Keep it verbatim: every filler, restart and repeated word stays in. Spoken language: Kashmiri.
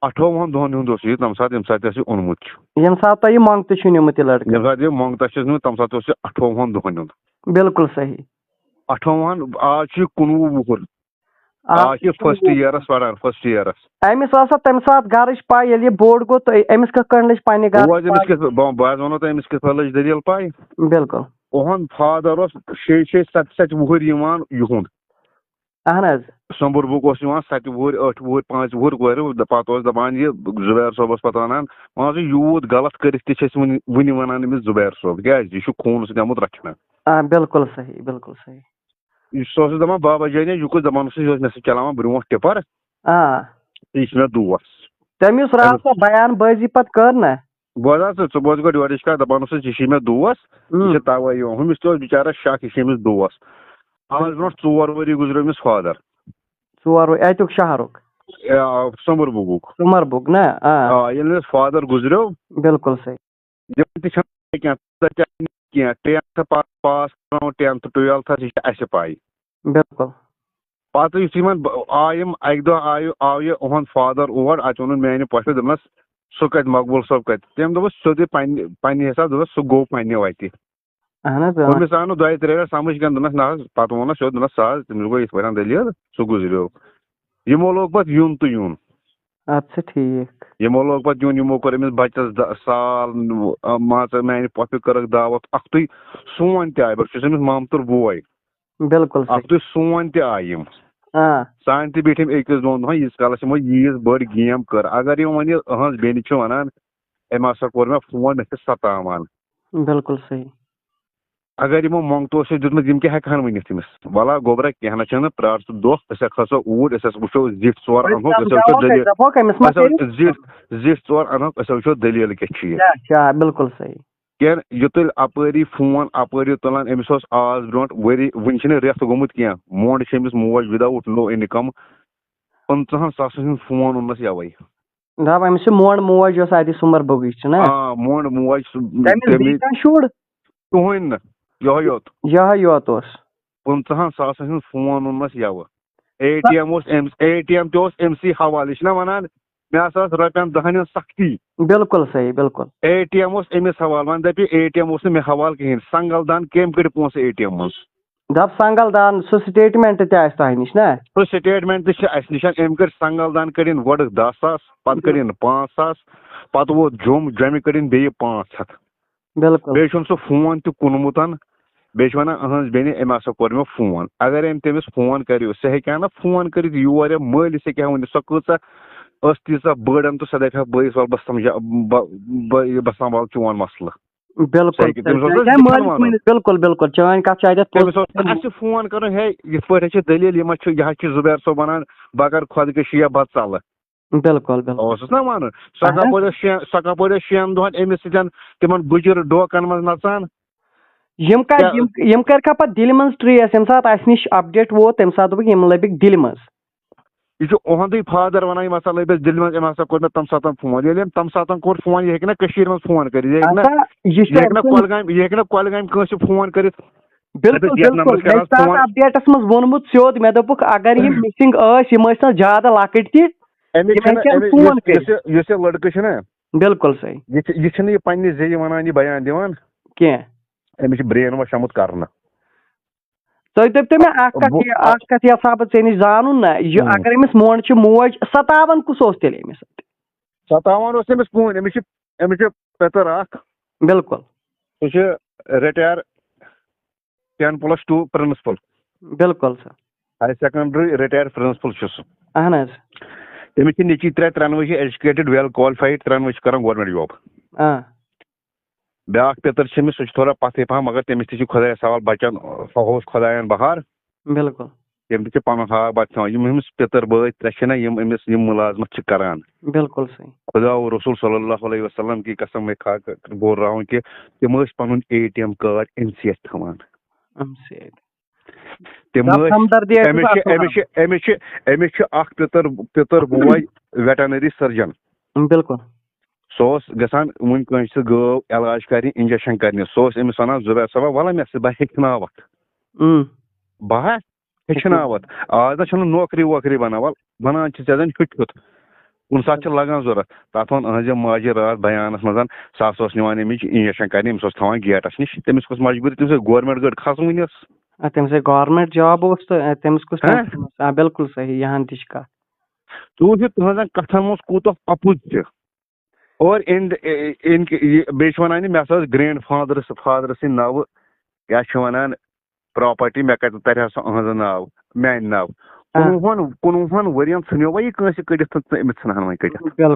اَٹھووُہَن دۄہَن ہُنٛد اوس یہِ، تَمہِ ساتہٕ، ییٚمہِ ساتہٕ اَسہِ یہِ اوٚنمُت چھُ۔ ییٚمہِ ساتہٕ تۄہہِ یہِ مۄنٛگتہٕ چھُ نیوٗمُت یہِ لٔڑکہٕ۔ ییٚمہِ ساتہٕ یہِ مۄنٛگتَس چھُ نیوٗمُت، تَمہِ ساتہٕ اوس یہِ اَٹھووُہَن دۄہَن ہُنٛد۔ بِلکُل صحیح۔ اَٹھووُہَن، آز چھُ یہِ کُنوُہ وُہُر۔ آ، آز چھِ یہِ چھُ first yearس پران، first yearس۔ أمِس ٲسا تَمہِ ساتہٕ گرٕچ پَے، ییٚلہِ یہِ بوٚڑ گوٚو، تہٕ أمِس کِتھ کٔنۍ لٔج پننہِ گرٕچ بوز أمِس پَے؟ کِتھ، بہٕ، بہٕ حظ وَنو تۄہہِ أمِس کِتھ پٲٹھۍ لٔج دٔلیٖل پَے۔ بِلکُل۔ اُہُنٛد father اوس شیٚیہِ شیٚیہِ، سَتہِ سَتہِ وُہٕرۍ یِوان یِہُنٛد۔ اَہَن حظ۔ سۄمبُر بُک اوس یِوان سَتہِ وُہٕرۍ، ٲٹھِ وُہٕرۍ، پانٛژِ وُہٕرۍ کورِ، پَتہٕ اوس دَپان یہِ زُبیر صٲب اوس پَتہٕ وَنان، مان ژٕ، یوٗت غلط کٔرِتھ تہِ چھِ أسۍ وٕنہِ، وٕنہِ وَنان أمِس زُبیر صٲب، کیٛازِ یہِ چھُ خوٗنہٕ سۭتۍ آمُت رَچھنہٕ۔ آ، بِلکُل صحیح، بِلکُل صحیح۔ یہِ سُہ اوس دَپان، بابا جانہِ، یہِ کُس دَپان اوسُس، یہِ اوس مےٚ سۭتۍ چلاوان برٛونٛٹھ ٹِپر۔ آ۔ تہٕ یہِ چھُ مےٚ دوس۔ تٔمۍ یُس راتھ سۄ بیان بٲزی پتہٕ کٔر نا۔ بوز حظ ژٕ، ژٕ بوز گۄڈٕ یورٕچ کَتھ، دَپان اوسُس، یہِ چھُے مےٚ دوس، یہِ اۭں۔ چھُ تَوَے یِوان۔ ہُمِس تہِ اوس بِچارَس شک، یہِ چھُ أمِس دوس۔ آز برٛونٛٹھ ژور ؤری گُزریو أمِس father۔ ژور ؤری، اَتیُک شہرُک؟ یا، سۄمبُر بُگُک۔ سۄمبُر بُگ نا؟ آ۔ آ، ییٚلہِ أمِس father گُزریو۔ بِلکُل صحیح۔ یِمن تہِ چھَنہٕ پَے کینٛہہ، ژٕ ژےٚ کیٛاہ، tenth پا-، pass کَرُن، tenth twelfthس، یہِ چھِ اَسہِ پَے۔ بِلکُل۔ پَتہٕ یُتھُے وۄنۍ بہٕ، آے یِم اَکہِ دۄہ آیہِ، آو یہِ اُہُنٛد father اور، اَتہِ ووٚنُن میٛانہِ پۄپھِ، دوٚپنَس، "سُہ کَتہِ، مقبوٗل صٲب کَتہِ؟" تٔمۍ دوٚپُس سیوٚدُے پنٛنہِ، پنٛنہِ حِساب، دوٚپنَس، "سُہ گوٚو پنٛنہِ وَتہِ۔" اہن حظ، اۭں۔ أمِس آو نہٕ دۄیہِ ترٛیٚیہِ رٮ۪تھ سمجھ کینٛہہ، دوٚپنَس، "نہ حظ۔" پَتہٕ ووٚننَس یورٕ، دوٚپنَس، "سُہ حظ، تٔمِس گوٚو یِتھ پٲٹھۍ دٔلیٖل، سُہ گُزریو۔" یِمو لوگ پَتہٕ یُن تہٕ یُن۔ اَدٕ سا ٹھیٖک۔ یِمو لوگ پَتہٕ یُن، یِمو کوٚر أمِس بَچَس دَ-، سال، مان ژٕ، میٛانہِ پۄپھِ کٔرٕکھ دعوت، اَکھتُے سون تہِ آے، بہٕ چھُس أمِس مامتُر بوے۔ بِلکُل صحیح۔ اَکھتُے سون تہِ آے یِم۔ آ۔ سانہِ تہِ بیٖٹھۍ یِم أکِس دۄن دۄہَن، ییٖتِس کالَس یِمو ییٖژ بٔڑ game کٔر۔ اگر یِم وۄنۍ یہِ، أہٕنٛز بیٚنہِ چھِ وَنان، "أمۍ ہسا کوٚر مےٚ فون، مےٚ چھِ ستاوان۔" بِلکُل صحیح۔ اگر یِمو مۄنٛگتہٕ اوس اَسہِ دیُتمُت، یِم کیٛاہ ہٮ۪کہٕ ہن ؤنِتھ أمِس؟ وَلہ گوٚبرا، کینٛہہ نہ چھُنہٕ، پرٛار ژٕ دۄہ، أسۍ ہا کھسو اوٗرۍ، أسۍ ہسا وٕچھو زِٹھۍ ژور اَنہوکھ، أسۍ ہا وٕچھو دٔلیٖل، أسۍ ہا زِٹھۍ، زِٹھۍ ژور اَنہوکھ، أسۍ ہا وٕچھو دٔلیٖل کیٛاہ چھِ یہِ۔ کیٛاہ، کیٛاہ، بِلکُل صحیح۔ کینٛہہ، یہِ تُلہِ اَپٲری فون، اَپٲری تُلان، أمِس اوس آز برونٛٹھ ؤری، وٕنہِ چھِنہٕ رٮ۪تھ گوٚمُت کینٛہہ، مۄنٛڈ چھِ أمِس موج without no income، پٕنٛژٕہَن ساسَن ہُنٛد فون اوٚننَس یَوَے۔ دَپ، أمِس چھِ مۄنٛڈ موج یۄس اَتہِ سُمر بُگٕچ چھِ نا؟ آ، مۄنٛڈ موج سُہ، تٔمِس تٔمی بیٚیہِ کانٛہہ شُر؟ کٕہٕنۍ نہٕ، یِہوٚے یوت۔ یِہوٚے یوت اوس۔ پٕنٛژٕہَن ساسَن ہُنٛد فون اوٚنمَس یَوٕ۔ اے ٹی ایم اوس أمِس، اے ٹی ایم تہِ اوس أمسٕے حوالہٕ۔ یہِ چھِنہ وَنان، مےٚ ہسا ٲس رۄپیَن دَہَن ہٕنٛز سختی۔ بِلکُل صحیح، بِلکُل۔ اے ٹی ایم اوس أمِس حوالہٕ، وۄنۍ دَپہِ اے ٹی ایم اوس نہٕ مےٚ حوالہٕ کِہیٖنۍ۔ سنگل دان کٔمۍ کٔڑۍ پونٛسہٕ اے ٹی ایم منٛز؟ دَپ سنگل دان، سُہ سٹیٹمنٹ تہِ آسہِ تۄہہِ نِش نا؟ سُہ سٹیٹمنٹ تہِ چھِ اَسہِ نِش۔ أمۍ کٔڑۍ سنگل دان کٔڑِن گۄڈٕ دَہ ساس، پَتہٕ کٔڑِن پانٛژھ ساس، پَتہٕ ووت جوٚم، جوٚمہِ کٔڑِن بیٚیہِ پانٛژھ ہَتھ۔ بِلکُل۔ بیٚیہِ چھُنہٕ سُہ فون تہِ کُنمُت۔ بیٚیہِ چھِ وَنان، "أہٕنٛز بیٚنہِ، أمۍ ہسا کوٚر مےٚ فون۔" اگر أمۍ تٔمِس فون کَریو، سُہ ہیٚکہِ ہا نہ فون کٔرِتھ یور یا مٲلِس ہیٚکہِ ہا ؤنِتھ، سۄ کۭژاہ ٲس، تیٖژاہ بٔڑ، تہٕ سۄ دَپہِ ہا، "بٲیِس، وَلہٕ بہٕ سَمجھا-، بہٕ، بہٕ، بہٕ سَمبالہٕ چون مسلہٕ۔" بِلکُل۔ سُہ ہیٚکہِ، تٔمِس اوس نہٕ زِٹھٮ۪ن مٲلِس وَنُن۔ ؤنِتھ، بِلکُل، بِلکُل، چٲنۍ کَتھ چھِ اَتٮ۪تھ پوٚز۔ تٔمِس اوس نہٕ اَسہِ فون کَرُن، "ہے، یِتھ پٲٹھۍ حظ چھِ دٔلیٖل، یِم حظ چھِ، یہِ حظ چھِ زُبیر صٲب وَنان، بہٕ کَرٕ خۄدکٔشی یا بہٕ ژَلہٕ۔" بِلکُل، بِلکُل۔ اوسُس نا وَنُن، سۄ اَہَن حظ۔ کَپٲرۍ ٲس شٮ۪ن، سۄ کَپٲرۍ ٲس شٮ۪ن دۄہَن أمِس سۭتۍ تِمَن گُجِر ڈوکَن منٛز نَژان؟ یِم کَتہِ، کیٛاہ؟ یِم، یِم کَرِکھا پَتہٕ دِلہِ منٛز trace؟ ییٚمہِ ساتہٕ اَسہِ نِش update ووت، تَمہِ ساتہٕ دوٚپُکھ، یِم لٔبِکھ دِلہِ منٛز۔ یہِ چھُ اُہُنٛدُے father وَنان، یِم ہسا لٔبۍ اَسہِ دِلہِ منٛز، أمۍ ہسا کوٚر مےٚ تَمہِ ساتہٕ فون۔ ییٚلہِ أمۍ تَمہِ ساتہٕ کوٚر فون، یہِ ہیٚکہِ نا کٔشیٖرِ منٛز فون کٔرِتھ، یہِ ہیٚکہِ نا، اَسا، یہِ چھُ یہِ ہیٚکہِ نا أمۍ سُنٛد کۄلگامہِ، یہِ ہیٚکہِ نا کۄلگامہِ کٲنٛسہِ فون کٔرِتھ؟ بِلکُل، دَپٮ۪س، یَتھ بِلکُل۔ نمبرَس کَر مےٚ حظ چھُ تَتھ فون۔ Updateس منٛز ووٚنمُت سیوٚد، مےٚ دوٚپُکھ، اگر یِم missing ٲسۍ، یِم ٲسۍ نہٕ زیادٕ لۄکٕٹۍ تہِ، أمِس یِم چھِنہٕ، ہیٚکن أمِس، فون یُس، یُس کٔرِتھ۔ یہِ، یُس یہِ لٔڑکہٕ چھُنہ، بِلکُل صحیح۔ یہِ چھِ، یہِ چھِنہٕ یہِ پنٛنہِ زیٚیہِ وَنان، یہِ بیان دِوان۔ کینٛہہ۔ أمِس چھِ brainwash آمُت کرنہٕ۔ تُہۍ دٔپتو مےٚ اکھ کتھ، بہٕ، یہِ اکھ کتھ یژھا بہٕ ژےٚ نِش زانُن نا، یہِ ہُم۔ اگر أمِس مۄنڈ چھِ موج، ستاوان کُس اوس تیٚلہِ أمِس؟ ستاوان اوس أمِس کٕہٕنۍ، أمِس چھِ، أمِس چھِ پِتٕر اکھ۔ بِلکُل۔ سُہ چھُ retire ten plus two principal۔ بِلکُل سر۔ Higher secondary retire principal چھُ سُہ۔ اہن حظ۔ تٔمِس چھِ نیٚچی ترٛےٚ، ترٛٮ۪نوَے چھِ educated، well qualified، ترٛٮ۪نوَے چھِ کران government job۔ آ۔ بیٛاکھ پِتٕر چھِ أمِس، سُہ چھُ تھوڑا پَتھٕے پَہَم، مگر تٔمِس تہِ چھِ خۄدایَس حوالہٕ بَچَن، سُہ ہووُس خۄدایَن بہار۔ بِلکُل۔ تٔمۍ تہِ چھِ پَنُن ہاکھ بَتہٕ کھٮ۪وان۔ یِم أمِس پِتٕر بٲے ترٛےٚ چھِنہ، یِم أمِس یِم مُلازمَت چھِ کَران۔ بِلکُل صحیح۔ خدا و رسول صلی اللہ علیہ وسلم کی قسم میں کھا کر بول رہا ہوں کہ تِم ٲسۍ پَنُن اے ٹی ایم کارڈ أمۍ سٕے اَتھِ تھاوان۔ أمۍ سٕے اَتھِ۔ تِم دَپ ٲسۍ، ہمدردی آسہِ أمِس چھِ، اَتھ أمِس چھِ، أمِس چھِ، أمِس چھِ اَکھ پِتٕر، پِتٕر بوے ویٹَنٔری سٔرجَن۔ بِلکُل۔ سُہ اوس گژھان وُنہِ کٲنٛسہِ گٲو علاج کرنہِ، injection کرنہِ۔ سُہ اوس أمِس وَنان، "زُبیر صٲبا، وَلہٕ مےٚ سۭتۍ، بہٕ ہیٚچھناوَتھ۔ اۭں۔ بہٕ ہا ہیٚچھناوَتھ۔ آز نہ چھُنہٕ نوکری ووکری بَنان، وَلہٕ وَنان چھِ ژےٚ زَن ہیوٚچھُتھ۔" کُنہِ ساتہٕ چھِ لگان ضروٗرت۔ تَتھ ووٚن أہٕنٛزِ ماجہِ راتھ بیانَس منٛز، سۄ ہسا ٲس نِوان أمِچ injection کرنہِ، أمِس اوس تھاوان گیٹَس نِش، تٔمِس کۄس مجبوٗری، تٔمِس ٲس government گٲڑۍ کھسوٕنۍ ٲس۔ آ، تٔمِس ٲسۍ government job اوس تہٕ، آ، تٔمِس کُس ہہ؟ tension اوس؟ آ، بِلکُل صحیح، یِہَن تہِ چھِ کَتھ۔ ژٕ وٕچھ تُہٕنٛزن کَتھن منٛز کوٗتاہ پوٚز چھِ۔ اور in the, in, یہِ، بیٚیہِ چھِ وَنان یہِ، مےٚ ہسا ٲس grandfather، father سٕنٛدِ ناوٕ، کیٛاہ چھِ وَنان، property، مےٚ کَتہِ تَرِ ہا سۄ أہٕنٛزِ ناوٕ، میٛانہِ ناوٕ؟ آ۔ کُنوُہَن، کُنوُہَن ؤرین ژھٕنیو وۄنۍ یہِ کٲنٛسہِ کٔڑِتھ تہٕ ژٕ أمِس ژھٕنہٕ ہَن وۄنۍ کٔڑِتھ۔ بِلکُل۔